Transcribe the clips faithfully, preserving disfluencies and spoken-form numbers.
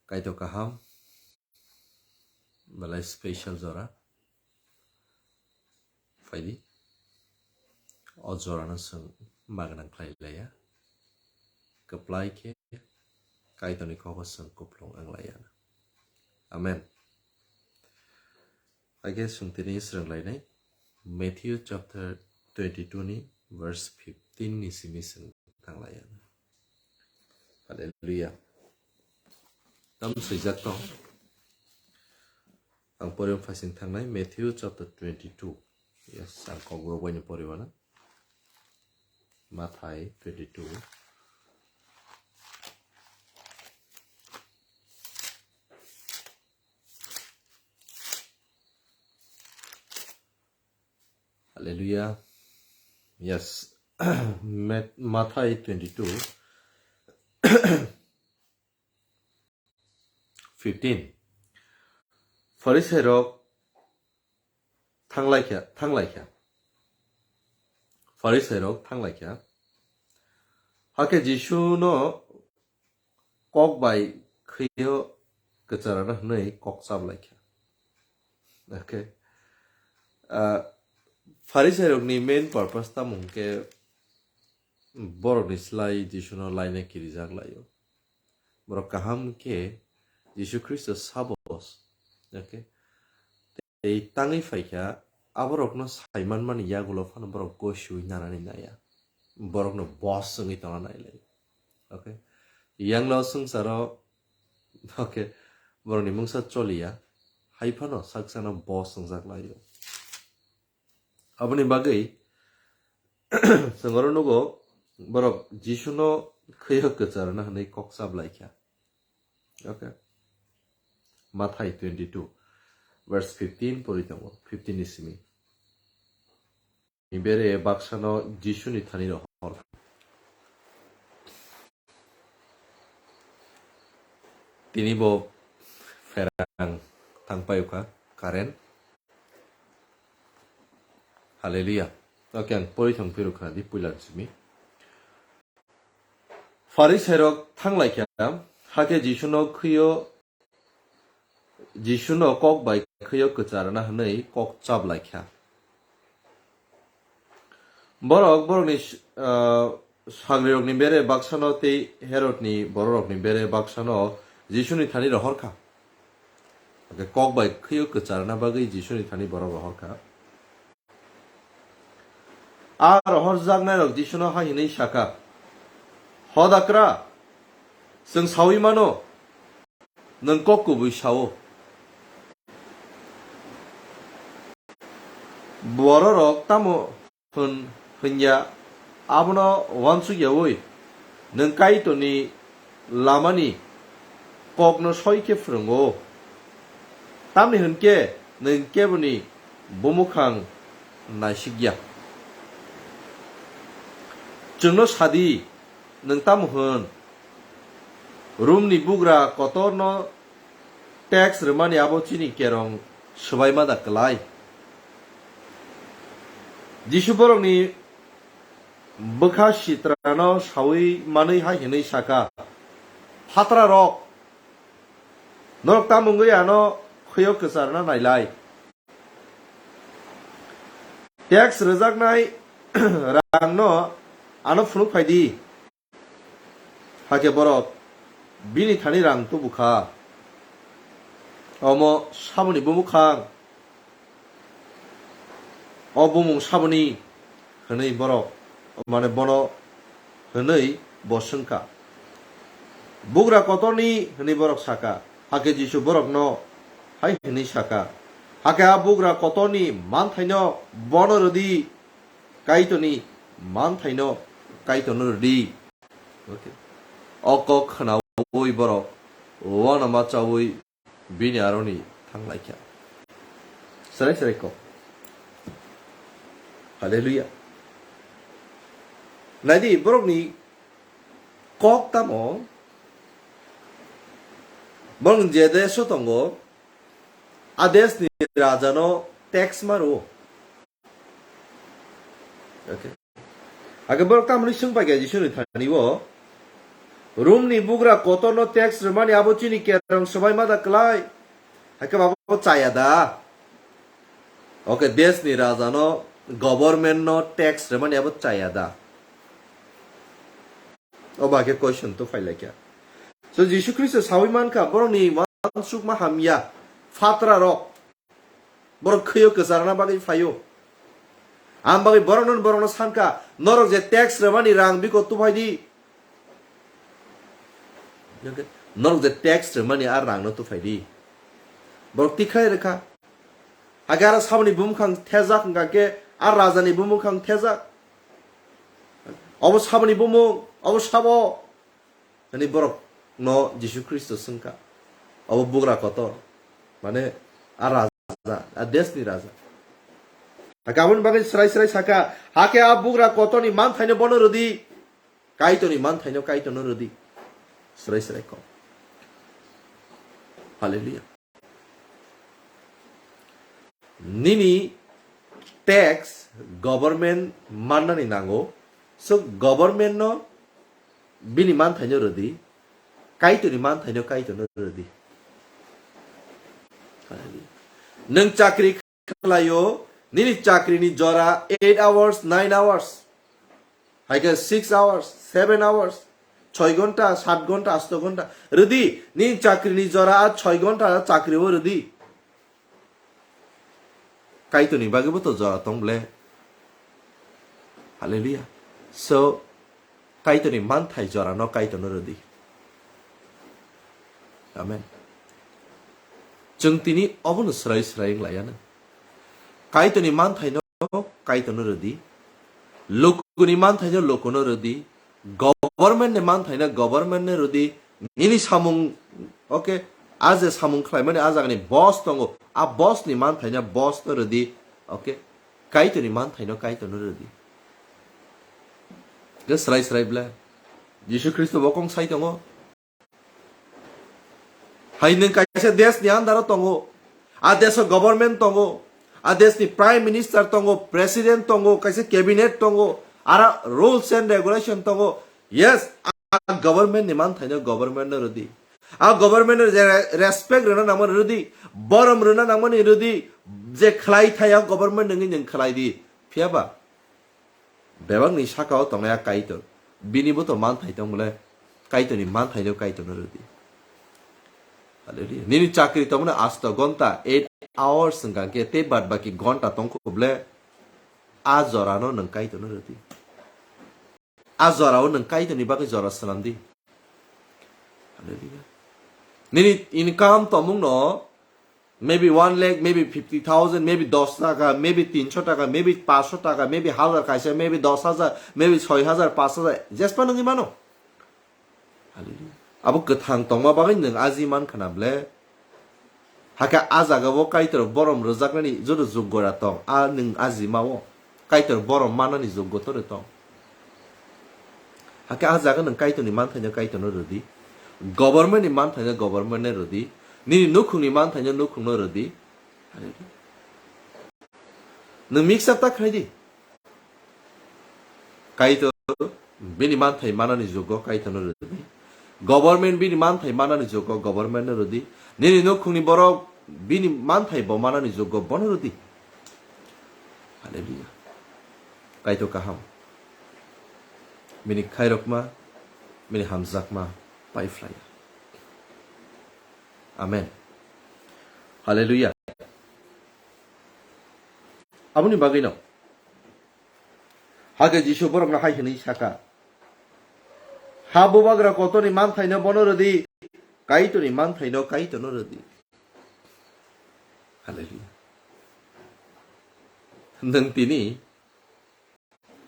Kaitor kaham, belai special jora. Phaidi. O jorano chwng magwnang khlai laiya. Kwplai khe Kaitorni kokno chwng kuplung wng laiya. Amen. Hakhe chwng tini swrwng lainai Matthew chapter twenty-two ni verse fifteen ni simi chwng thang laiya. Hallelujah. Tam swijak tong. Ang poriwi phaising thangnai Matthew chapter twenty-two. Yes, ang kokborok baino poriwana. Mathai twenty-two. Hallelujah. Yes. Mat-, Mathai twenty-two. Fifteen. Pharisairok thanglaikha, thanglaikha. Pharisairok thanglaikha. Hakhe Jisuno kok bai khwio kwcharna hwnwi kok chaplaikha. Okay. Ah, Pharisairokni main purpose tamo hwnkhe borokni slai Jisuno laina kirijak laio. Borok kaham khe Jisu Khristo sabo, okay, tei tangwi phaikha, aborokno saimanmani yagulo phano borok gosiui nanani naiya, borokno boss wngwi tongna nailai. Okay, yangno swngcharo, okay, borokni mungsa choliya, hai phano saksano boss wngjak laio. Aboni bagwi chwng oro nugo, borok Jisuno khwio kwcharna hwnwi kok chaplaikha. Okay. Mathai twenty-two, verse fifteen pori tongo, fifteen ni simi. Ni bere baksano Jisuni thani rohor. Tini bo pherang thangpai kha current. Hallelujah. Okay, ang pori thang phiruk khna di puila simi. Pharisairok thanglaikha, hakhe Jisuno khwio, Jisuno kok bai khwio kwcharna hwnwi kok chaplaikha. Borok borokni, ah, sagrirokni bere baksano tei Herodni bororokni bere baksano Jisuni thani rohorkha. Hakhe kok bai khwio kwcharna bagwi Jisuni thani borok rohorkha. A rohorjaknairok Jisuno hai hwnwi sakha, "Hodakra, chwng saui mano, nwng kok kubui sao. Bororok tamo hwn hwnya, abono uansukyaui nwng Kaitorni lamani kokno soi khe phrwngo. Tamni hwn khe nwng keboni bumukhang naisikya. Chwngno sadi, nwng tamo hwn? Romni bugra kotorno tax rwmani abo chini kerong swbaima da kwlai?" Jisu borokni bwkha sitrano saui manwi hai hwnwi sakha, "Phatrarok, norok tamo wngwi ano khwio kwcharna nailai? Tax rwjaknai rangno ano phunuk phai di." Hakhe borok bini thani rang tubu kha. Omo saboni bumukhang. O bumung saboni hwnwi borok, mane bono hwnwi bo swngkha. "Bugra kotorni," hwnwi borok sakha. Hakhe Jisu borokno hai hwnwi sakha, "Hakhe a bugra kotorni manthaino bono rwdi, Kaitorni manthaino Kaitorno rwdi." Okay. O kok khnaui borok uanama chaui bini aroni thanglaikha. Serai serai kok. Hallelujah. Naidi, borokni kok tamo? Borok je deso tongo, a desni rajano tax ma rwo. Okay. Hakhe borok tamoni swng pai kha Jisuni thani o, Rum ni bugra kotor no tax rwmani abo chini kerong swbai ma da klai. Hakhe abo chaya da. Oke, desh ni raja no, government no tax rwmani abo chaya da. O ba khe question to phai lai kha. So Jisu Khristo sawi man kha, borok ni uansukma hamya, phatra rok. Borok khwio kwcharna bagwi phaio. Ang bagwi borokno, borokno sankha, "Norok je tax rwmani rang biko tuphai di." Norok je tax rwmani a rangno tuphai di. Borok tikhlai rwkha. Hakhe aro saboni bumukhang thejak hwnkha khe a rajani bumukhang thejak. Obo saboni bumung, obo sabo. Ani borok no Jisu Khristo swngkha. Obo bugra kotor. Mane a raja, a desh ni raja. Hakhe aboni bagwi srai srai sakha, hakhe a bugra kotor ni manthaino bono rwdi. Kaitor ni manthaino Kaitor no rwdi. Srai srai kok. Hallelujah. Nini tax government mannani nango. So government no bini manthaino rwdi, Kaitorni manthaino Kaitorno rwdi. Nwng chakri khlaio, nini chakrini jora eight hours, nine hours, hai khe six hours, seven hours, choi ghonta, sat ghonta, asto ghonta rwdi, nini chakrini jora a choi ghonta chakrio rwdi. Kaitorni bagwibo to jora tong ble. Hallelujah. So, Kaitorni manthai jorano Kaitorno rwdi. Amen. Chwng tini obono swrai swrai wng laiya nw. Kaitorni manthaino Kaitorno rwdi. Lukuni manthaino lukuno rwdi. Government ni manthaino government no rwdi. Nini samung, okay, a je samung khlaimani a jagani boss tongo, a boss ni manthaino boss no rwdi, okay, Kaitorni manthaino Kaitorno rwdi. Ke srai srai ble. Jisu Khristo bo kong sai tongo. Hai nwng kaisa desh ni under o tongo, a desh o government tongo, a desh ni prime minister tongo, president tongo, kaisa cabinet tongo, ara rules and regulation tongo. Yes, a government ni manthaino government no rwdi. A government no je respect rwna nangmani rwdi, borom rwna nangmani rwdi, je khlai thaya government nungwi nwng khlai di. Phiya ba? Bebakni sakao tongnai a Kaitor. Bini bo to manthai tong bole. Kaitorni manthaino Kaitorno rwdi. Hallelujah. Nini chakri tongmani asto ghonta, eight hours wngkha khe tei bad baki ghonta tongkho bole. A jorano nwng Kaitorno rwdi. A jorao nwng Kaitorni bagwi jora swnamdi. Hallelujah. Nini income tongmungno maybe one lakh, maybe fifty thousand, maybe dos taka, maybe tinso taka, maybe paso taka, maybe hazar kaisa, maybe dos hazar, maybe soi hazar, pash hazar, jespa nungwi mano. Hallelujah. Abo kwthang tongma bagwi nwng aji man khana ble. Hakhe a jagao Kaitor borom rwjaknani joto jogora tong, a nwng ajima o Kaitor borom manani joggo tore tong. Hakhe a jaga nwng Kaitorni manthaino Kaitorno rwdi, government ni manthaino government no rwdi, nini nukhungni manthaino nukhungno rwdi. Nwng mix up ta khlai di. Kaitor bini manthai manani jugo Kaitorno rwdi. Government bini manthai manani jugo government no rwdi. Nini nukhungni borok bini manthai bo manani jugo bono rwdi. Hallelujah. Kaitor kaham. Bini khairokma, bini hamjakma pai phlaiya. Amen. Hallelujah. Aboni bagwino Hakhe Jisu borokno hai hwnwi saka, "Ha bubagra kotorni manthaino bono rwdi, Kaitorni manthaino Kaitorno rwdi." Hallelujah. Nwng tini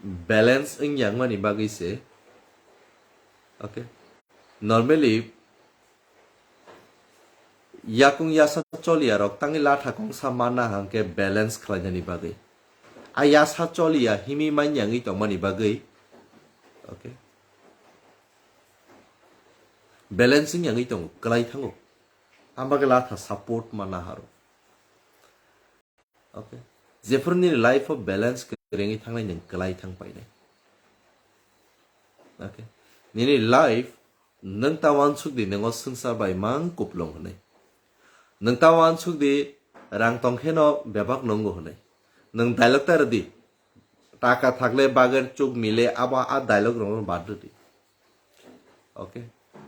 balance wngya wngmani bagwi se, okay? Normally, yakung yasa choliya rok tangwi latha kongsa manna hangkhe balance khlainani bagwi. A yasa choliya himi manya wngwi tongmani bagwi. Okay. Balance wngya wngwi tongo, kwlai thango. Ang bagwi latha support manna haro. Okay. Jephuru nini life o balance kwrwngwi thangnai nwng kwlai thang painai. Okay. Nini life Nwng ta uansuk di, nwng o swngchar bai mang kuplung hwnwi. Nwng ta uansuk di, rang tong khe no bebak nungo hwnwi. Nwng dialogue ta rwdi, taka thakle bager chuk mile, abo a dialogue rok no bad rwdi. Okay.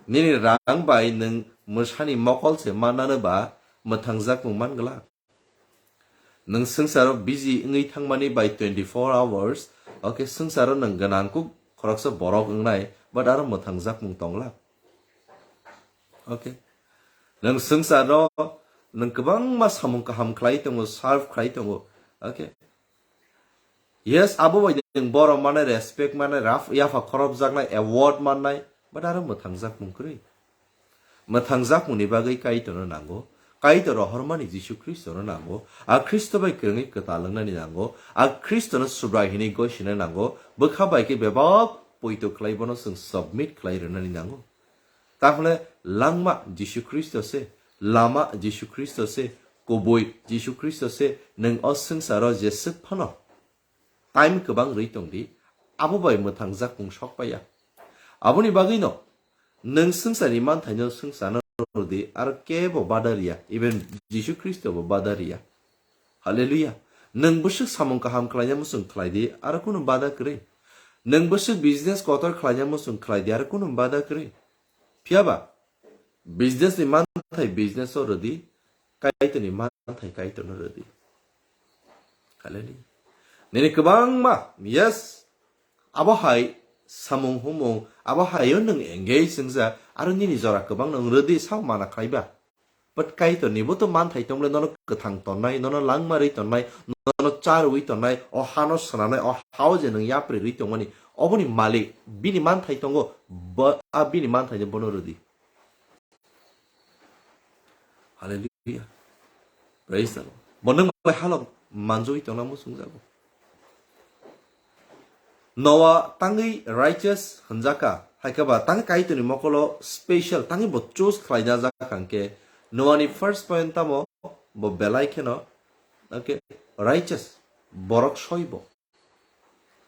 Nini rang bai nwng mwsani mokol se mannano ba mwthangjakmung man glak. Nwng swngcharo busy wngwi thangmani bai twenty-four hours, okay, swngcharo nwng gwnang kuk khoroksa borok wngnai, but aro mwthangjakmung tonglak. Okay. Nwng swngcharo nwng kwbangma samung kaham khlai tongo, serve khlai tongo. Okay. Yes, abo bai nwng borok mannai, respect mannai, raf-, yapha khorobjaknai, award mannai, but aro mwthangjakmung kwrwi. Mwthangjakmungni bagwi Kaitorno nango. Kaitor rohormani Jisu Khristono nango. A Khristo bai kwrwngwi kwtal wngnani nango. A Khristono Subrai hwnwi gosina nango. Bwkha bai khe bebak poito khlai bono chwng submit khlai rwnani nango. Takhwle langma Jisu Khristo se, lama Jisu Khristo se, kubui Jisu Khristo se, nwng o swngcharo jeswk phano time kwbang rwi tong di, abo bai mwthangjakmung sok paiya. Aboni bagwino nwng swngcharni manthaino swngcharno rw di, aro kebo bada riya, even Jisu Khristo bo bada riya. Hallelujah. Nwng bwswk samung kaham khlaina muchung khlai di, aro kunu bada kwrwi. Nwng bwswk business kotor khlaina muchung khlai di, aro kunu bada kwrwi. Phiya ba, business ni manthai business o rwdi, Kaitor ni manthai Kaitor no rwdi. Hallelujah. Nini kwbangma, yes, abo hai samung humung, abo hai o nwng engage wngjak, aro nini jora kwbang nwng rwdi, sao mana khlai ba. But Kaitor ni bo to manthai tongle, nono kwthang tonnai, nono langma rwi tonnai, nono cha rwi tonnai, o hano swnamnai, o hao je nwng yapri rwi tongmani, oboni malik bini manthai tongo, bo-, a bini manthai no bono rwdi. Hallelujah. Praise the Lord. Bo nwng bai halok manjui tongna muchungjago. Noah tangwi righteous hwnjaka, haikhe ba tangwi Kaitorni mokolo special, tangwi bo choose khlaina jakha hwnkhe Noahni first point tamo? Bo belai kheno, okay, righteous, borok soi bo.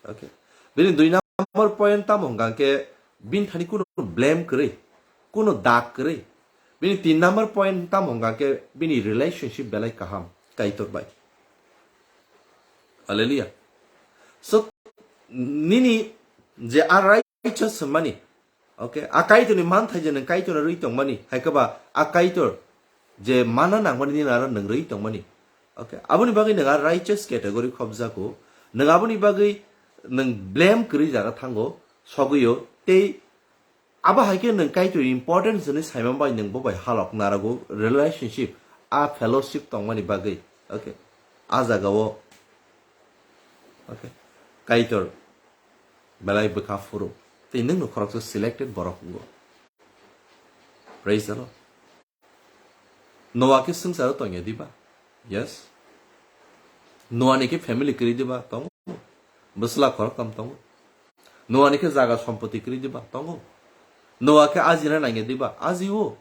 Okay. Bini dui number point tamo hwnkha hwnkhe bini thani kuno blame kwrwi, kuno dag kwrwi. Bini tin number point tamo hwnkha hwnkhe bini relationship belai kaham Kaitor bai. Hallelujah. So, nini je a righteous hwnmani, okay, a Kaitorni manthai je nwng Kaitorno rwi tongmani, haikhe ba a Kaitor je mana nangmani nini aro nwng rwi tongmani. Okay, aboni bagwi nwng a righteous category khobjago. Nwng aboni bagwi nwng blame kwrwi jaga thango, sogwio, tei abo hai khe nwng Kaitor importance hwnwi saimang bai nwng bo bai halok narago relationship, a fellowship tongmani bagwi. Okay, a jagao, okay, Kaitor belai bwkha phuru tei nwngno khoroksa selected borok wngo. Praise the Lord. Noah khe swngcharo tongya diba? Yes. Noah ni khe family kwrwi diba? Tongo. Bwsla khoroktham tongo. Noah ni khe jaga sompoti kwrwi diba? Tongo. Noah khe ajina nangya diba? Ajio.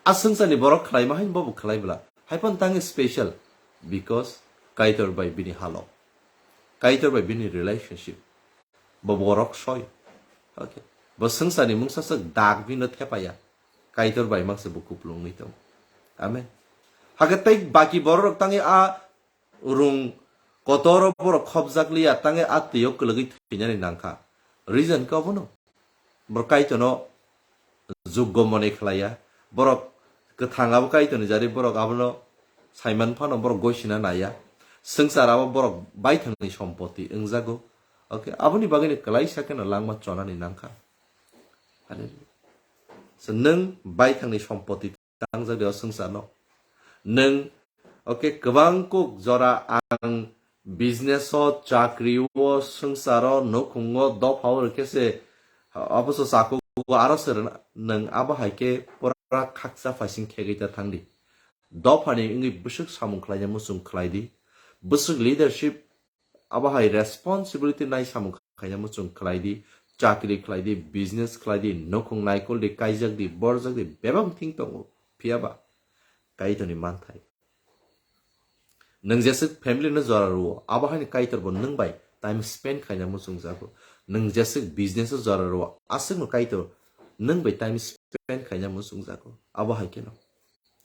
A swngcharni borok khlaima haino bobo khlai bwla. Haiphano tangwi special. Because Kaitor bai bini halok. Kaitor bai bini relationship. Bo borok soi. Okay. Bo swngcharni mungsa swk dak bino thepaya. Kaitor bai mangsa bo kuplungwi tong. Amen. Hakhe tei baki borok rok tangwi a rung kotor borok khobjak liya, tangwi a twi o kwlwgwi thwinani nangkha. Reason khe obono. Bo Kaitorno juggo mone khlaiya. Borok kwthang abo Kaitorni jari borok abono saiman phano borok gosina naiya. Swngchar abo borok baithangni sompoti wngjago. Okay, aboni bagwino kwlaisa kheno langma chonani nangkha. Hallelujah. So, nwng baithangni sompoti tangjak de o swngcharno. Nwng, okay, kwbang kuk jora ang business o, chakri o, swngchar o, nukhung o, dopha o rwkhe se, abo se chakugo, aro se rwna, nwng abo hai khe pura khaksa phaising khegwi ta thang di. Dophani wngwi bwswk samung khlaina muchung khlai di. Bwswk leadership abo hai responsibility nai samung khaina muchung khlai di, chakri khlai di, business khlai di, nukhung naikol di, kaijak di, borjak di, bebak thing tongo. Phiya ba Kaitorni manthai. Nwng jeswk family no jora rwo, abo haino Kaitor bo nwng bai time spend khaina muchung jago. Nwng jeswk business o jora rwo, aswk no Kaitor nwng bai time spend khaina muchungjago. Abo hai kheno.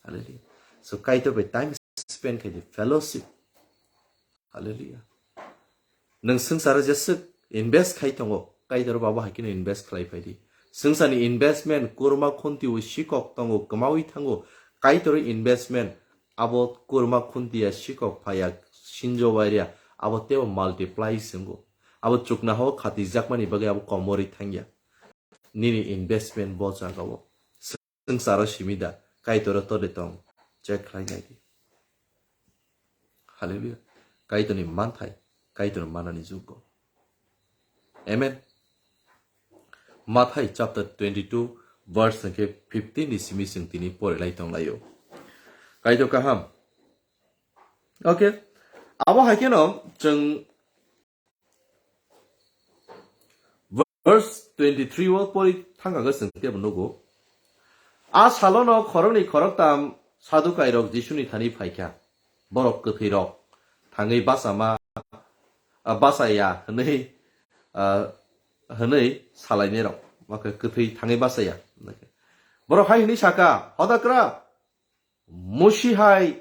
Hallelujah. So Kaitor bai time spend khai di, fellowship. Hallelujah. Nwng swngcharo jeswk invest khai tongo, Kaitor bo abo hai kheno invest khlai phai di. Swngcharni investment kwrwma khunti o sikok tongo, kwmaui thango. Kaitor investment abo kwrwma khunti ya sikok phaiya sinjo wairya, abo teibo multiply se wngo. Abo chuknohao khatijakmani bagwi abo komorwi thangya. Nini investment bo jagao. Swngcharo simi da, Kaitoro tode tong, check khlai nai di. Hallelujah. Kaitorni manthai, Kaitorni manani jugo. Amen. Mathai chapter twenty-two, verse hwnkhe fifteen ni simi chwng tini porilai tonglaio. Kaitor kaham. Okay. Abo hai kheno chwng verse twenty-three o pori thangkha khe chwng tebo nugo. A salono khoroknwi khoroktam Sadukairok Jisuni thani phaikha. Borok kwthwirok thangwi bachama, a, bachaya hwnwi, a, hwnwi salainairok. Oke, kwthwi thangwi bachaya. Borok hai hwnwi saka, "Hodakra, Musi hai,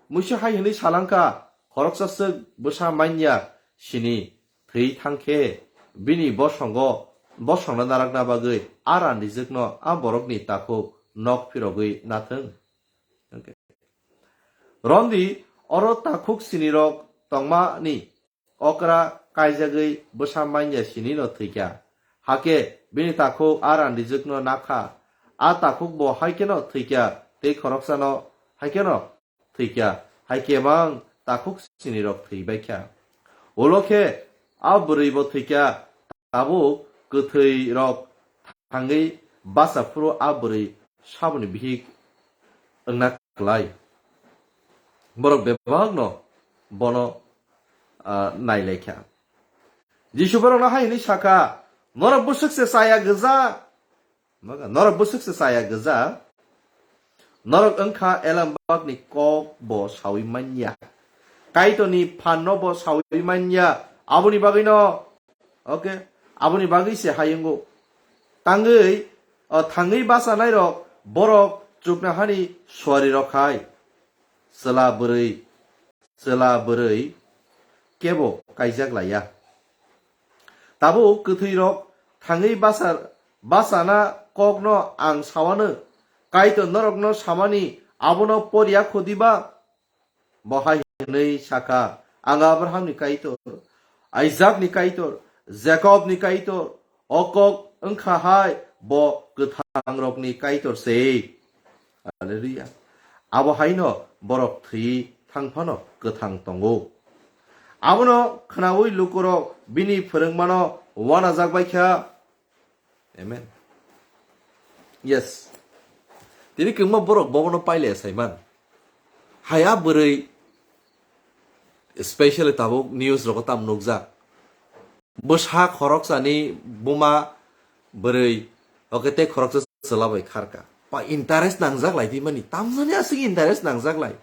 Musi hai hwnwi salangkha, khoroksa swk bwsa manya sini thwi thangkhe bini bosongo, bosongno narakna bagwi a randijwkno a borokni takhuk nok phirogwi nathwng." Okay. Rondi oro takhuk sinirok tongmani okra kaijagwi bwsa manya sinino thwikha. Hakhe bini takhuk a randijwkno nakha. A takhuk bo hai kheno thwikha, tei khoroksano hai kheno thwikha. Hai khe mang takhuk sinirok thwibaikha. Ulo khe a bwrwibo thwikha, tabuk kwthwirok thangwi bacha phuru a bwrwi saboni bihik wngna klai. Borok bebakno bono, ah, nailaikha. Jisu borokno hai hwnwi sakha, "Norok bwswk se chaya gwja, norok bwswk se chaya gwja, norok wngkha elembakni kok bo saui manya, Kaitorni phanno bo saui manya, aboni bagwino." Okay, aboni bagwi se hai wngo. Tangwi, o, thangwi bachanairok borok chuknohani suarirok hai. Chwla bwrwi, chwla bwrwi kebo kaijak laiya. Tabuk kwthwirok thangwi basa, bachana kokno ang sawano, Kaitor norokno samani abono poriya kho diba? Bo hai hwnwi sakha, "Ang Abrahamni Kaitor, Isaakni Kaitor, Jakobni Kaitor." O kok wngkha hai bo kwthangrokni Kaitor se. Hallelujah. Abo haino borok thwi thang phano kwthang tongo. Abono khnaui lukurok bini phwrwngmano uanajak bai kha. Amen. Yes. Tini kwbangma borok bobono pailaya saiman. Haya bwrwi, especially tabuk news rogo tam nukjak. Bwsa khoroksani buma bwrwi, oke, tei khoroksa chwla bai kharka. Pa interest nangjak lai twi mani. Tamjani aswk interest nangjak lai.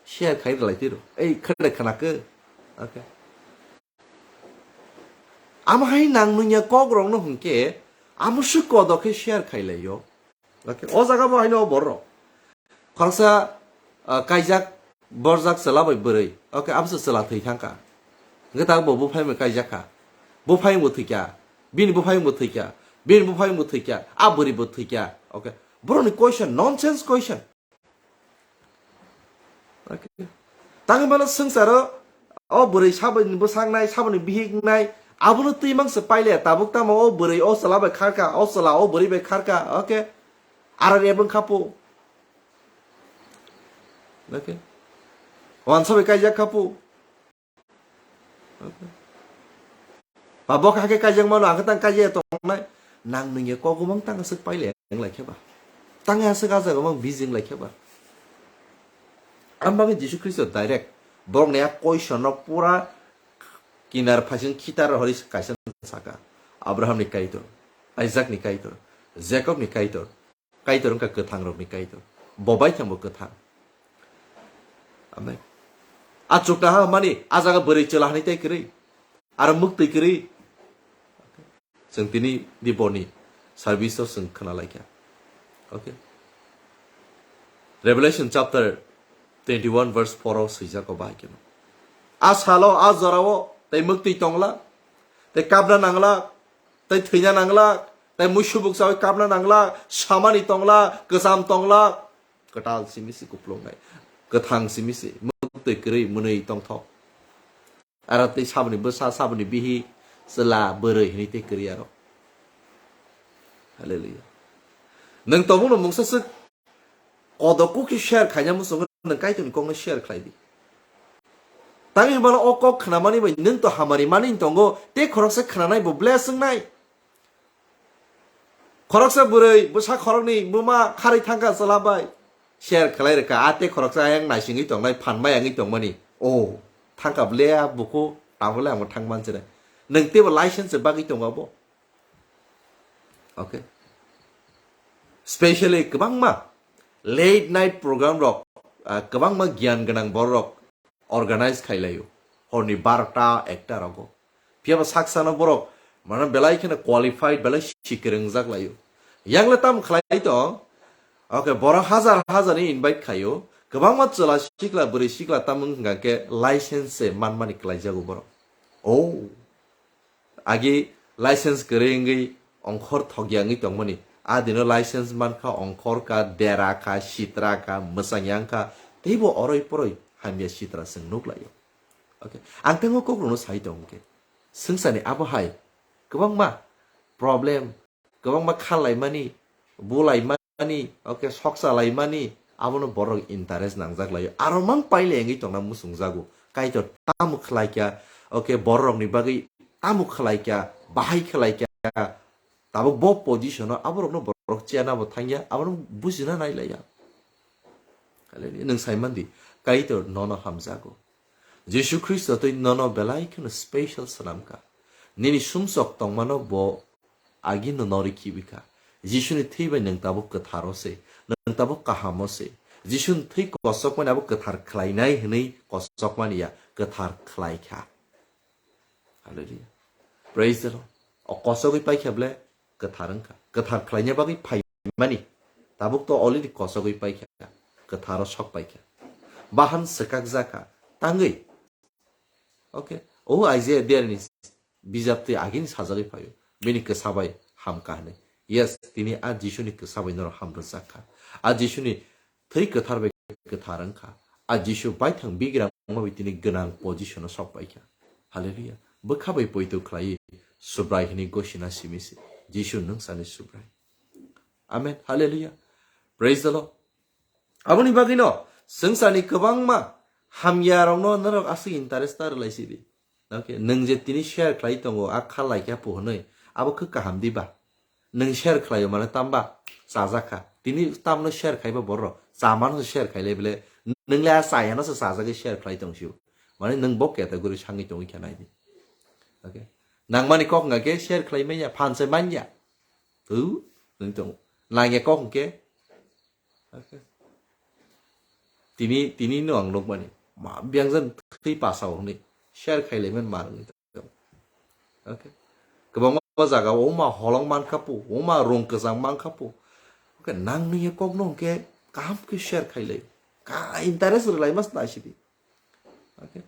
Share khai lai twi ro. Ei khade khana khe. Okay. Amo hai nang nungya kok rok no hwnkhe amo swk kodo khe share khai lai o. Okay, o jaga bo haino borok. Khoroksa, ah, kaijak, borjak chwla bai bwrwi. Okay, abo se chwla thwi thangkha. Hwnkhe tabuk bo buphai bai kaijak kha. Buphai bo thwikha. Bini buphai bo thwikha. Bini buphai bo thwikha. A bwrwi bo thwikha. Okay. Borokni question, nonsense question. Okay. Tangwi mano swngcharo o bwrwi saboni bwsaknai, saboni bihiknai, abono twi mangsa paile, tabuk tamo o bwrwi o chwla bai kharka, o chwla o bwrwi bai kharka, okay? Aro rebwng khapo. Okay. Wansa bai kaijak khapo. Ba bo kha khe kaijak mano, ang khe tang kaijak tongnai. Nang nungya kok gumang tang aswk paile wng lai khe ba. Tang aswk a jaga mang busy wng lai khe ba. Ang bagwi Jisu Khristo direct borok ni a question no pura kinar phaising khitar hori kaisa saka. Abraham ni Kaitor, Isaac ni Kaitor, Jacob ni Kaitor. Kaitor wngkha kwthangrokni Kaitor. Bo bai thangbo kwthang. Amen. A chuknoha hwnmani, a jaga bwrwi chwla hwnwi tei kwrwi. Aro mwktwi kwrwi. Chwng tini di boni. service o chwng khna lai kha. Okay. Revelation chapter twenty-one verse four o swijak o bahai kheno. A salo, a jorao tei mwktwi tongla, tei kapna nangla, tei thwina nangla, tei muisubuk chawi kapna nangla, samani tongla, kwcham tongla, kwtal simi se kuplungnai, kwthang simi se, mwktwi kwrwi mwnwi tongthok. Aro tei saboni bwsa, saboni bihi, chwla, bwrwi hinwi tei kwrwi aro. Hallelujah. Nwng tongmungno mungsa swk kodok kuk khe share khaina muchungo nwng Kaitorni kokno share khlai di. Tangwi hwnba o kok khnamani bai nwng to hamari mani tongo, tei khoroksa khnanai bo bless wngnai. Khoroksa bwrwi bwsa khoroknwi buma kharwi thangkha chwla bai. Share khlai rwkha, a tei khoroksa ayang naisingwi tongnai, phan bai yangwi tongmani. O, thangkha ble a buku, tamo le amo thang manchene. Nwng teibo license se bagwi tongo abo. Okay. Specially kwbangma late night program rok, ah, kwbangma giyan gwnang borok organize khai laio. Horni barota, ekta rogo. Phiya ba saksano borok, mane belai kheno qualified, belai sikiringjak laio. Yang le tam khlai tong? Okay, borok hajar hajar ni invite khaio. Kwbangma chwla sikla, bwrwi sikla tam wng kha khe license se manmani klaijago borok. Oh. Agi license kwrwi wngwi ongkhor thokya wngwi tongmani. A dino license mankha, ongkhor kha, dera kha, sitra kha, mwchangya wngkha, teibo oroi poroi hamya sitra chwng nuklaio. Okay. Ang tei o kokrokno sai tong khe, swngcharni abo hai kwbangma problem, kwbangma kha laimani, bu laimani, okay, soksa laimani, abono borok interest nangjak laio. Aro mang paile wngwi tongna muchungjago. Kaitor tamo khlai kha, okay, bororokni bagwi tamo khlai kha, bahai khlai kha, tabuk bo position-o aborokno borok chiyana bo thangya, abono bujina nai laiya. Hallelujah. Nwng sai mandi, Kaitor nono hamjago. Jisu Khristo twi nono belai kheno special swnam kha. Nini sumsok tongmano bo agino nori khibi kha. Jisuni thwi bai nwng tabuk kwtharo se, nwng tabuk kahamo se. Jisuni thwi kosokmani abo kwthar khlainai hwnwi kosokmani ya, kwthar khlai kha. Hallelujah. Praise the Lord. O kosogwi paikha ble kwthar wngkha. Kwthar khlaina bagwi phaimani. Tabuk to already kosogwi paikha. Kwtharo sok paikha. Bahan swkak jakha. Tangwi. Okay. O Isaiah derni bijap twi agini sajagwi phaio. Bini kwsa bai hamkha hwnwi. Yes, tini a Jisuni kwsa bai norok ham rwjak kha. A Jisuni thwi kwthar bai kwthar wngkha. A Jisu baithang bigrang bai tini gwnang position-o sok paikha. Hallelujah. Bwkha bai poito khlaiwi Subrai hwnwi gosina simi se. Jisu nwng sani Subrai. Amen. Hallelujah. Praise the Lord. Aboni bagwino swngcharni kwbangma hamyarokno norok aswk interest ta rwlai sidi. Okay, nwng je tini share khlai tongo, a kha lai kha pu hwnwi, abo khe kaham di ba? Nwng share khlaio mane tamba chajak kha. Tini tamno share khaiba borok, chamano share khailai bele, nwng le a chayano se chajagwi share khlai tong sio. Mane nwng bo category sangwi tongwi kha nai di. Okay. Nangmani kok wngkha khe share khlai manya, phan se manya. Thu, nwng tong. Nangya kok hwnkhe, okay. Tini, tini no ang nukmani. Ma, biyang jan thwi pasao hwnwi. Share khai lai man mar wngwi tong. Okay. Kwbangma jaga o ma holong man kha pu, o ma rung kwchang man kha pu. Okay, nang nini kok no hwnkhe kaham khe share khai lai. Ka interest rwlai mas nai sidi. Okay.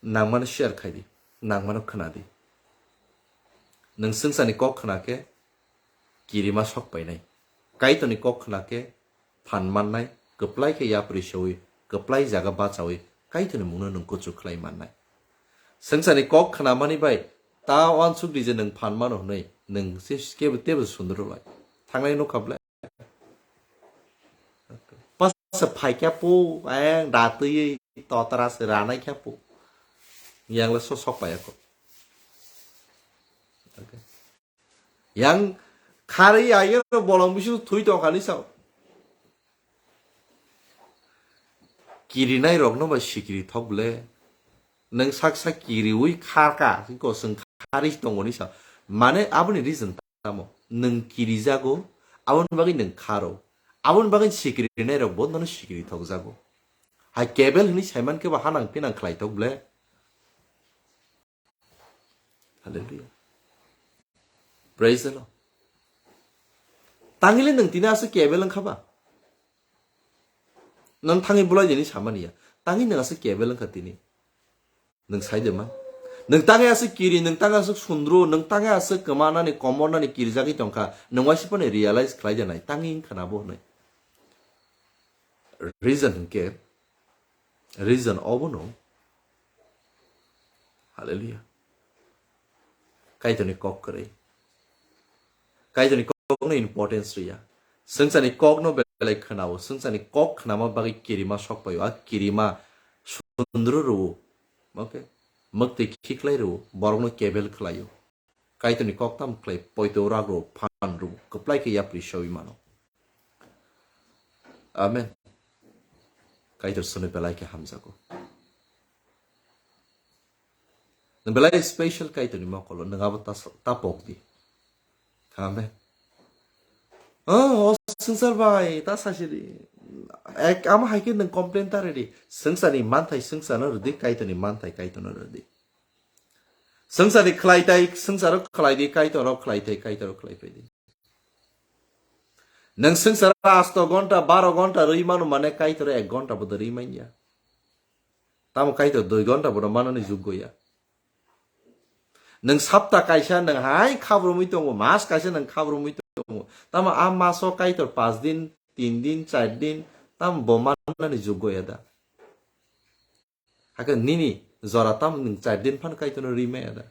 Nangmano share khai di, nangmano khna di. Nwng swngcharni kok khna khe kirima sok painai. Kaitorni kok khna khe phan mannai, kwplai khe yapri sowi, kwplai jaga bachawi Kaitorni mungno nwng kuchuk khlai mannai. Swngcharni kok khnamani bai ta uansuk di je nwng phan mano hwnwi, nwng se kebo tebo sundru lai. Thangnai nukha ble. Pas phai khe pu, ayang datwi totra se ranai khe pu. Yang le so sok pai ako. Yang khari ayo bolong bisu thui tong khani sao. Kirinai rokno ba sikiri thok ble. Nwng sak sak kiriwi kharka, ko swng khari tongoni sa. Mane aboni reason tamo? Nwng kirijago, aboni bagwi nwng kharo. Aboni bagwi sikiri nairok bo nono sikiri thokjago. Hai kebel hwnwi saiman khe ba hanang pinang khlai thok ble. Hallelujah. Praise the Lord. Tangile nwng tini aswk kebel wngkha ba? Nwng thangwi bulai dini samani ya. Tangwi nwng aswk kebel wngkha tini. Nwng sai de man. Nwng tangwi aswk kiri, nwng tangwi aswk sundru, nwng tangwi aswk kwmanani, komornani kirijagwi tongkha. Nwng waisa phano realize khlai de nai. Tangwi wngkha na bo hwnwi. Reason hwnkhe, reason obono. Hallelujah. Kaitorni kok kwrwi. Kaitorni kokno importance rwya. Swngcharni kokno belai khwnao. Swngcharni kok khwnama bagwi kirima sok paio. A kirima sundru rwo. Okay? Mwktwi khiklai rwo. Borokno kebel khlaio. Kaitorni kok tamo khlai poito rak rwo, phan rwo. Kwplai khe yapri sawi mano. Amen. Kaitor swnwi belai khe hamjago. Nwng belai special Kaitorni mokolo, nwng abo ta, ta pok di. Amen. Oh, o swngchar bai, ta sasiri. Ek, ama hai khe nwng complain ta rwdi. Swngcharni manthai swngcharno rwdi, Kaitorni manthai Kaitorno rwdi. Swngcharni khlai tai, swngcharo khlai di, Kaitoro khlai tai, Kaitoro khlai phai di. Nwng swngcharo asto gonta, baro gonta rwi mano mane Kaitoro ek gonta bodo rwi manya. Tamo Kaitor dui gonta bodo manani juggo ya. Nwng sapta kaisa nwng hai khabrumwi tongo, mas kaisa nwng khabrumwi tongo. Tamo a maso Kaitor pas din, tin din, char din, tamo bo manani juggo ya da. Hakhe nini jora tam nwng char din phan Kaitorno rwi maya da?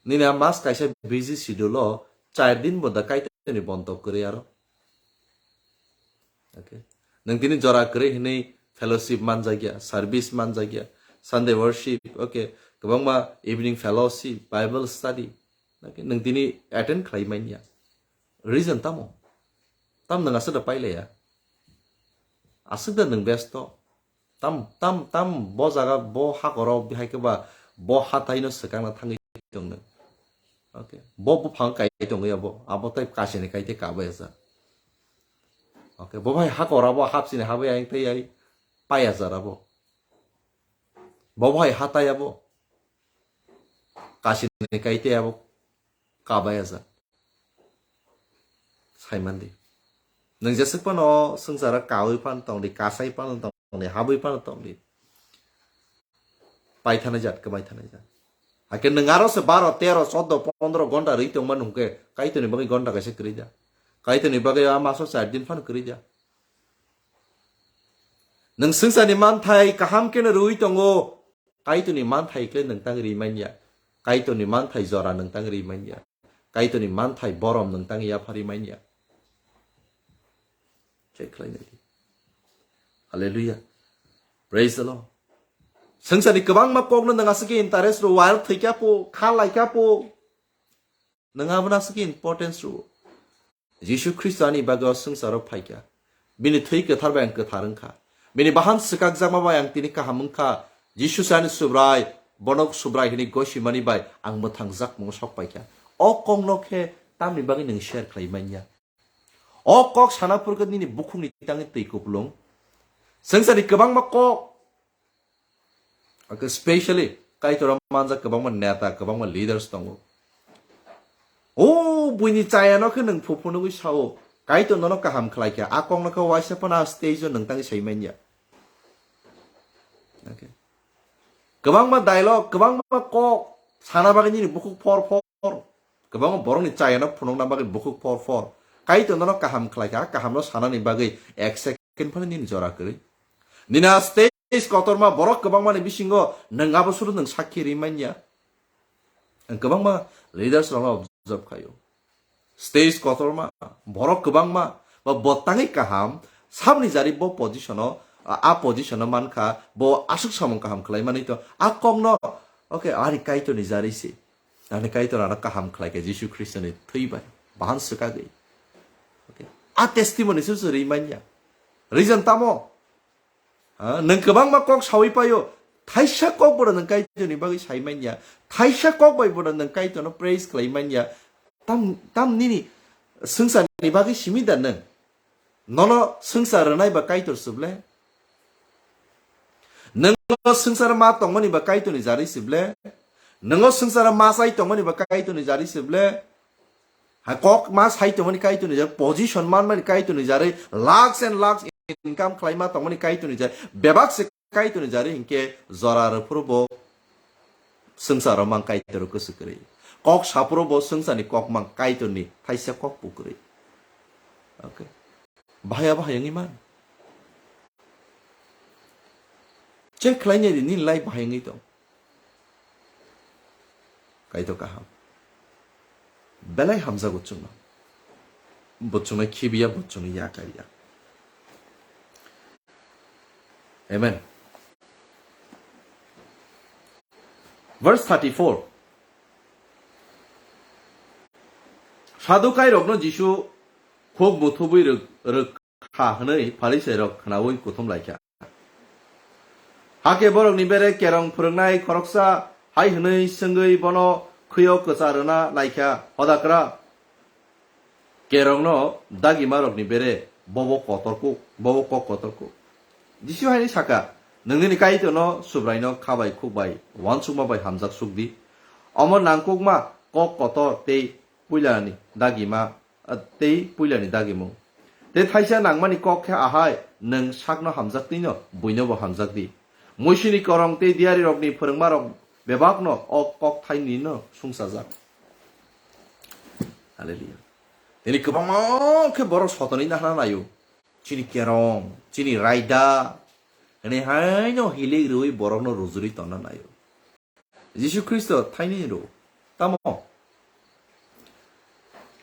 Nini a mas kaisa busy schedule o char din bo da Kaitorni bontok kwrwi aro. Okay. Nwng tini jora kwrwi hwnwi fellowship manjakya, service manjakya, Sunday worship, okay, kwbangma evening fellowship, Bible study, okay, nwng tini attend khlai manya. Reason tamo? Tam nwng aswk da pailaya? Aswk da nwng besto? Tam, tam, tam bo jaga, bo hakoro bihai khe ba bo hataino swkangna thangwi tong nwng. Okay. Bo buphang kai tongwi abo, abo tai kasini kai tei kabai asa. Okay. Bo bai hakor abo hapsini habai ayang tei ai pai asa abo. Bo bai hatai abo. Kasini kai tei abo kabai asa. Saimandi. Nwng jeswk phano swngcharo kawi phano tongdi, kasai phano tongdi, habwi phano tongdi. Paithanai jat, kwbai thanai jat. Hakhe nwng aro se baro, tero, choddo, pondro gonta rwi tongma nungkhe, Kaitorni bagwi gonta kaisa kwrwi da. Kaitorni bagwi a maso char din phano kwrwi da. Nwng swngcharni manthai kaham kheno rwi tongo, Kaitorni manthai kle nwng tang ri manya. Kaitorni manthai jora nwng tang ri manya. Kaitorni manthai borom nwng tang yaphari manya. Check khlai nai di. Hallelujah. Praise the Lord. Swngcharni kwbangma kokno nwng aswk khe interest rw, wire thwikya po, kha laikya po. Nwng abono aswk importance rwo. Jisu Khristo ani bagwi o swngcharo phaikha. Bini thwi kwthar bai ang kwthar wngkha. Bini bahan swkakjakma bai ang tini kaham wngkha. Jisu se ani Subrai, bono Subrai hwnwi gosimani bai ang mwthangjakmung sok paikha. O kokno khe tamni bagwi nwng share khlai manya? O kok sana phurkhe nini bukhukni tangwi twi kupulung. Swngcharni kwbangma kok, okay, specially Kaitorno manjak kwbangma neta, kwbangma leaders tongo. O buini chayano khe nwng phu phunugwi sao, Kaitor nono kaham khlaikha, a kokno khe waisa phano a stage o nwng tangwi sai manya. Okay. Kwbangma dialogue, kwbangma kok sana bagwi nini bukhuk phor phor. Kwbangma borokni chayano phunukna bagwi bukhuk phor phor. Kaitor nono kaham khlaikha, a kahamno sanani bagwi ek second phano nini jora kwrwi. Nini a stage kotorma borok kwbangmani bisingo nwng abo suru nwng sakhi ri manya. Ang kwbangma leaders rokno observe khaio. Stage kotorma, borok kwbangma, ba bo tangwi kaham, sabni jari bo position o, a, a position o mankha, bo aswk samung kaham khlai manwi to, a kokno, okay, ani Kaitorni jari se, ani Kaitor ano kaham khlai kha Jisu Khristoni thwi bai, bahan swkagwi. Okay. A testimony se se ri manya. Reason tamo? Ha, nwng kwbangma kok sawi paio, thaisa kok bono nwng Kaitorni bagwi sai manya, thaisa kok bai bono nwng Kaitorno praise khlai manya, tam, tam nini swngcharni bagwi simi da nwng? Nono swngchar rwnai ba Kaitor se ble? Nwng swngchar ma tongmani ba Kaitorni jari se ble? Nwngo swngcharo ma chai tongmani ba Kaitorni jari se ble. Ha kok ma sai tongmani Kaitorni jari, position manmani Kaitorni jari, lakhs and lakhs income khlaima tongmani Kaitorni jari, bebak se Kaitorni jari hinkhe jora rwphuru bo swngcharo mang Kaitor kwswk kwrwi. Kok saphuru bo swngcharni kok mang Kaitorni thaisa kok bo kwrwi. Okay. Bahaya bahaya wngwi man. Check khlainai di, nini life bahai wngwi tong. Kaitor kaham. Belai hamjago chwngno. Bo chwngno khibiya, bo chwngno yakariya. Amen. Verse thirty-four. Sadukairokno Jisu khuk buthubwi rwk-, rwk kha hwnwi Pharisairok khnaui kuthum lai kha. Hakhe borokni bere kerong phwrwngnai khoroksa hai hwnwi swngwi bono khwio kwcha rwna lai kha, "Hodakra, kerongno dagimarokni bere bobo kotor kuk, bobo kok kotor kuk." Jisu hai hwnwi sa kha, "Nwng nini Kaitorno Subraino kha bai khuk bai uansukma bai hamjak suk di. Omo nangkukma kok kotor tei puilani dagima ah, tei puilani dagimung. Tei thaisa nangmani kok khe ahai, nwng sakno hamjak twino buinobo hamjak di. Muisini korong tei diyarirokni phwrwngmarok bebakno o kok thainino sungsajak." Hallelujah. Tini kwbangma khe borok sotonwi nahna naio. Chini kerong, chini raida, hwnwi haino hilik rwui borokno rujurwi tongna naio. Jisu Khristo thaini rw, tamo?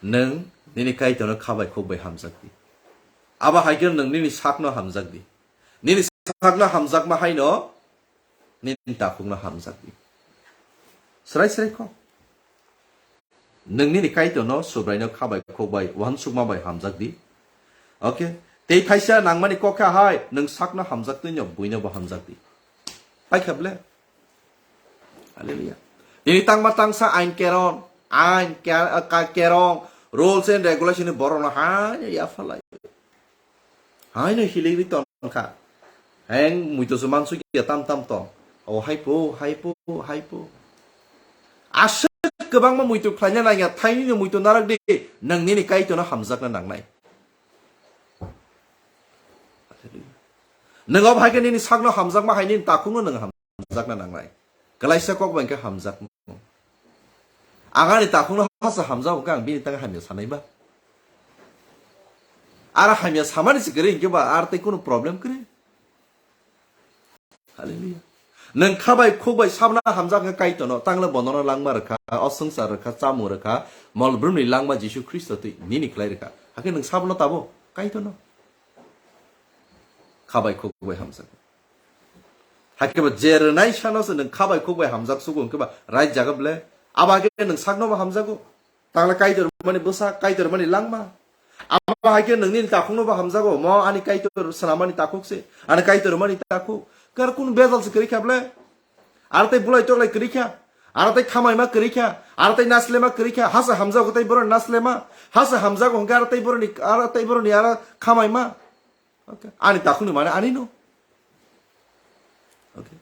Nwng nini Kaitorno kha bai khuk bai hamjak di. Abo hai khe nwng nini sakno hamjak di. Nini sakno hamjakma haino nini takhukno hamjak di. Srai srai kho. Nwng nini Kaitorno Subraino kha bai khuk bai uansukma bai hamjak di. Okay? Tei thaisa nangmani kok khe hai, nwng sakno hamjak twino buinobo hamjak di. Pai kha ble? Hallelujah. Nini tangma tangsa ain keron, ain ke-, ka-, kerong, rules and regulation ni borokno haino yaphalai. Haino hiligwi tongkha. Heng muito se mansuk ya tam tam tong. O haipo, haipo, haipo. Aswk kwbangma muito khlaina nangya, thainino muito narak di, nwng nini Kaitorno hamjakna nangnai. Nwng obo hai khe nini sakno hamjakma hai nini takhukno nwng ham-, hamjakna nangnai. Kwlaisa kok bai khe hamjakmung. Ang ani takhukno hasa hamjak hwnkhe ang bini tangwi hamya sanai ba? Ar hamya samani se kwrwi hinkhe ba ar tei kunu problem kwrwi? Hallelujah. Nwng kha bai khuk bai sabna hamjak hwnkhe Kaitorno, tangla bonono langma rwkha, o swngchar rwkha, chamung rwkha, mol brumni langma Jisu Khristo twi nini khlai rwkha. Hakhe nwng sabno tabo Kaitorno. Kha bai khuk bai hamjak. Hakhe ba je rwnai sano se nwng kha bai khuk bai hamjak sugo hwnkhe ba raijak ble. Abo hakhe nwng sakno bo hamjago. Tangla Kaitor mani bwsa, Kaitor mani langma. Abo hakhe nwng nini takhukno bo hamjago. Mo ani Kaitor swnamani takhuk se. Ani Kaitor mani takhuk. Kar kun bejal se kwrwi kha ble. Ar tei bulai toklai kwrwi kha. Ar tei khamaima kwrwi kha. Ar tei naslema kwrwi kha. Hasa hamjago tei borok naslema. Hasa hamjago hwnkhe ar tei boroni, ar tei boroni ar khamaima. Okay. Ani takhukni mane ani no. Okay.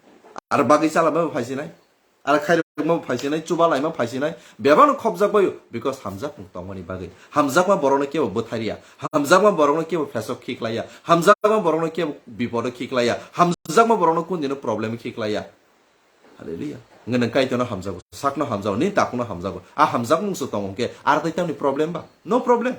Ar bagwi chalama bo phaisinai. Ar khairokma bo phaisinai, chuba laima phaisinai. Bebano khopjak baio, because hamjakmung tongmani bagwi. Hamjakma borokno kebo bwtharia. Hamjakma borokno kebo phesok khiklaiya. Hamjakma borokno kebo bipodo khiklaiya. Hamjakma borokno kundino problem khiklaiya. Hallelujah. Nge nang Kaitorno hamjago, sakno hamjago, ni takhukno hamjago. A hamjakmung se tongo hwnkhe, ar tei tamni problem ba? No problem.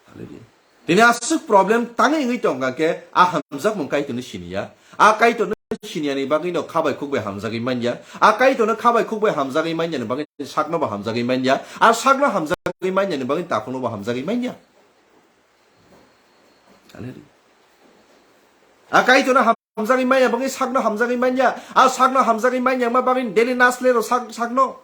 Hallelujah. Tini aswk problem tangwi wngwi tongkha khe, a hamjakmung Kaitorno siniya. A Kaitorno siniyani bagwi no kha bai khuk bai hamjagwi manya. A Kaitorno kha bai khuk bai hamjagwi manyani bagwi sakno bo hamjagwi manya. A sakno hamjagwi manyani bagwi takhukno bo hamjagwi manya. Hallelujah. A Kaitorno hamjagwi manya bagwi sakno hamjagwi manya. A sakno hamjagwi manya ma bagwi daily nasle ro sak, sakno.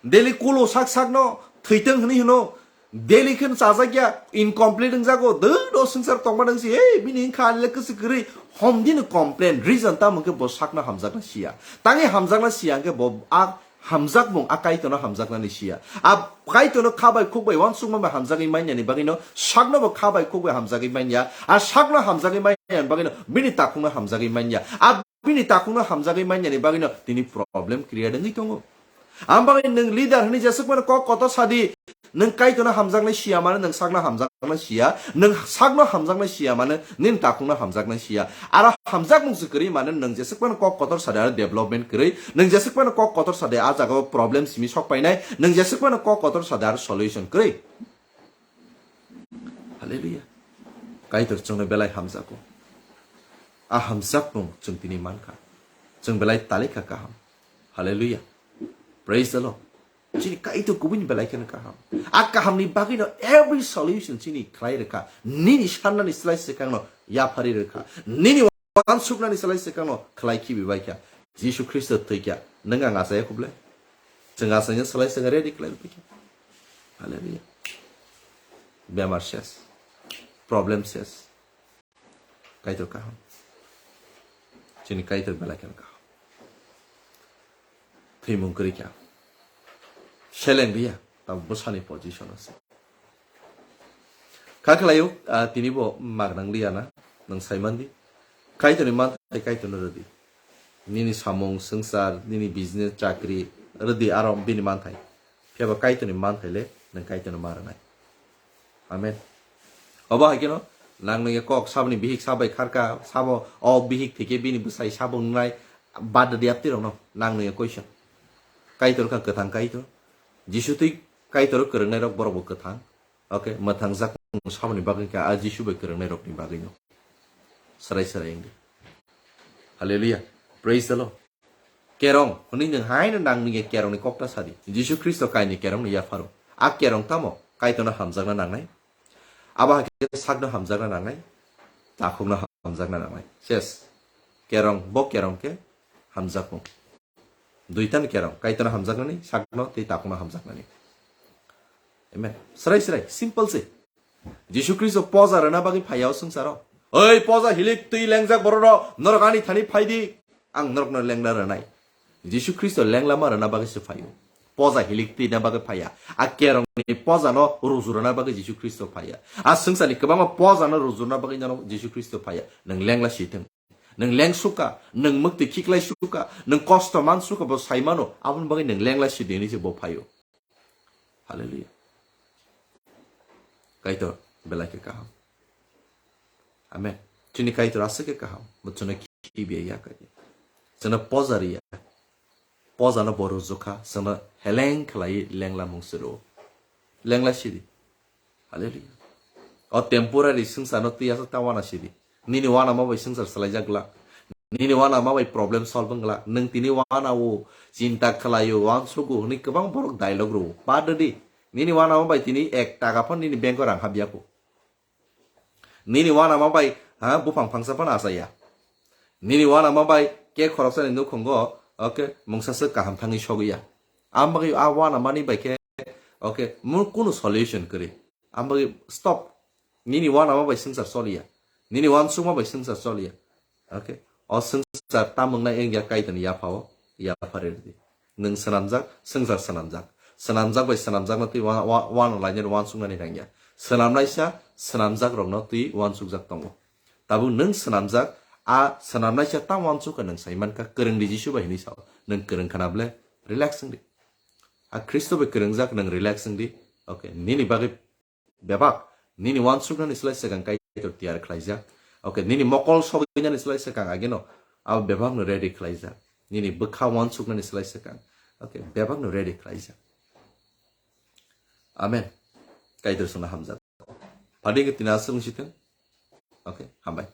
Daily kulo sak sakno. Thwitwng hwnwi hwno. Daily khen chajakya. Incomplete wngjago. Dwno swngchar tongma nangsi. Hey, bini wngkha alile kwswk kwrwi. Homdino complain. Reason tamo hwnkhe bo sakno hamjakna siya. Tangwi hamjakna siya hwnkhe bo a hamjakmung a Kaitorno hamjaknani siya. A Kaitorno kha bai khuk bai uansukma bai hamjagwi manyani bagwino sakno bo kha bai khuk bai hamjagwi manya. A sakno hamjagwi manyani bagwino bini takhukno hamjagwi manya. A bini takhukno hamjagwi manyani bagwino tini problem create wngwi tongo. Ang bagwi nwng leader hwnwi jeswk phano kok kotor sadi, nwng Kaitorno hamjaknai siya mano, nwng sakno hamjaknai siya, nwng sakno hamjaknai siya mano, nini takhukno hamjaknai siya. Aro hamjakmung se kwrwi mano, nwng jeswk phano kok kotor sadi aro development kwrwi, nwng jeswk phano kok kotor sadi a jagao problem simi sok painai, nwng jeswk phano kok kotor sadi aro solution kwrwi. Hallelujah. Kaitor chwngno belai hamjago. A hamjakmung chwng tini mankha. Chwng belai talikha kaham. Hallelujah. Praise the Lord. Chini Kaitor kubuni belai kheno kaham. A kahamni bagwino every solution chini khlai rwkha. Nini sannani slai swkangno yaphari rwkha. Nini wansuknani slai swkangno khlai khibi baikha. Jisu Khristo thwikha. Nwng ang achaya khuble? Chwng achaina slai swkang ready khlai baikha. Hallelujah. Bemar ses. Problem ses. Kaitor kaham. Chini Kaitor belai kheno kaham. Thwimung kwrwi kha. Seleng riya. Tamo bwsani position ase. Kha khlaio, ah, tini bo mak nang liya na, nwng sai man di. Kaitorni manthai Kaitorno rwdi. Nini samung, swngchar, nini business, chakri, rwdi aro bini manthai. Phiya ba Kaitorni manthai le nwng Kaitorno ma rwnai. Amen. Obo hai kheno, nang nungya kok saboni bihik sabai kharka, sabo o bihik theke bini bwsai sabo nungnai, bad di apti rokno, nang nungya koisa. Kaitor kha kwthang Kaitor. Jisu twi Kaitor kwrwngnai rok borok bo kwthang. Okay, mwthang jak saboni bagwi kha, a Jisu bai kwrwngnai rokni bagwino. Sarai sarai wngdi. Hallelujah. Praise the Lord. Kerong, hwnwi nwng haino nang nungya kerongni kokta sadi. Jisu Khristo kaini kerongno yapharo. A kerong tamo? Kaitorno hamjakna nangnai. Abo hai khe sakno hamjakna nangnai. Takhukno hamjakna nangnai. Ses. Kerong, bo kerong khe hamjakmung. Duitani kerong, Kaitorno hamjaknani, sakno tei takhukno hamjaknani. Amen. Srai srai, simple se. Jisu Khristo poja rwna bagwi phaiya o swngcharo. Oi poja hilik twi lengjak borok rok, norok ani thani phaidi, ang norokno lengla rwnai. Jisu Khristo lengla ma rwna bagwi se phaio. Poja hilik twi na bagwi phaiya. A kerongni pojano ruju rwna bagwi Jisu Khristo phaiya. A swngcharni kwbangma pojano ruju rwna bagwi nano Jisu Khristo phaiya. Nwng lengla si thung. Nwng leng suka, nwng mwktwi khiklai suka, nwng kosto man suka, bo sai mano, aboni bagwi nwng lengla si di hinwi se bo phaio. Hallelujah. Kaitor belai khe kaham. Amen. Chini Kaitor aswk khe kaham. Bo chwngno khibiya ya kaitor. Chwngno poja riya. Pojano bo rujukha, chwngno heleng khlaiwi lengla mung se rwo. Lengla sidi. Hallelujah. O temporary swngcharno twi aswk ta wana sidi. Nini wanama bai swngchar swlaijak glak. Nini wanama bai problem solve wng glak. Nwng tini wana o, chinta khlaio, wansugo hwnwi kwbang borok dialogue rwo. Bad rwdi. Nini wanama bai tini ek taka phano nini bank o rang habya kho. Nini wanama bai, ha, buphang phangsa phano achaya. Nini wanama bai ke khoroksani nukhungo, okay, mungsa swk kaham thangwi sogwi ya. Ang bagwi a wanamani bai khe, okay, mo kunu solution kwrwi. Ang bagwi stop. Nini wanama bai swngchar choliya. Nini wansukma bai swngchar choliya. Okay. O swngchar tamung nai wngya Kaitorni yaphao, yapha rwdi. Nwng swnamjak, swngchar swnamjak. Swnamjak bai swnamjakno twi wa-, wa-, wana lainani wansuknani nangya. Swnamnaisa, swnamjakrokno twi wansukjak tongo. Tabuk nwng swnamjak, a swnamnaisa tamo wansukha nwng sai mankha, kwrwngdi Jisu bai hinwi sao. Nwng kwrwng khana ble, relax wngdi. A Khristo bai kwrwngjak nwng relax wngdi. Okay, nini bagwi bebak, nini wansuknani slai swkang Kaitor tiyar khlaijak. Okay, nini mokol sogwinani slai swkang ageno abo bebakno ready khlaijak. Nini bwkha wansuknani slai swkang, okay, bebakno ready khlaijak. Amen. Kaitor songno hamjak. Phadi khe tina aswk wng sitwng. Okay, hambai.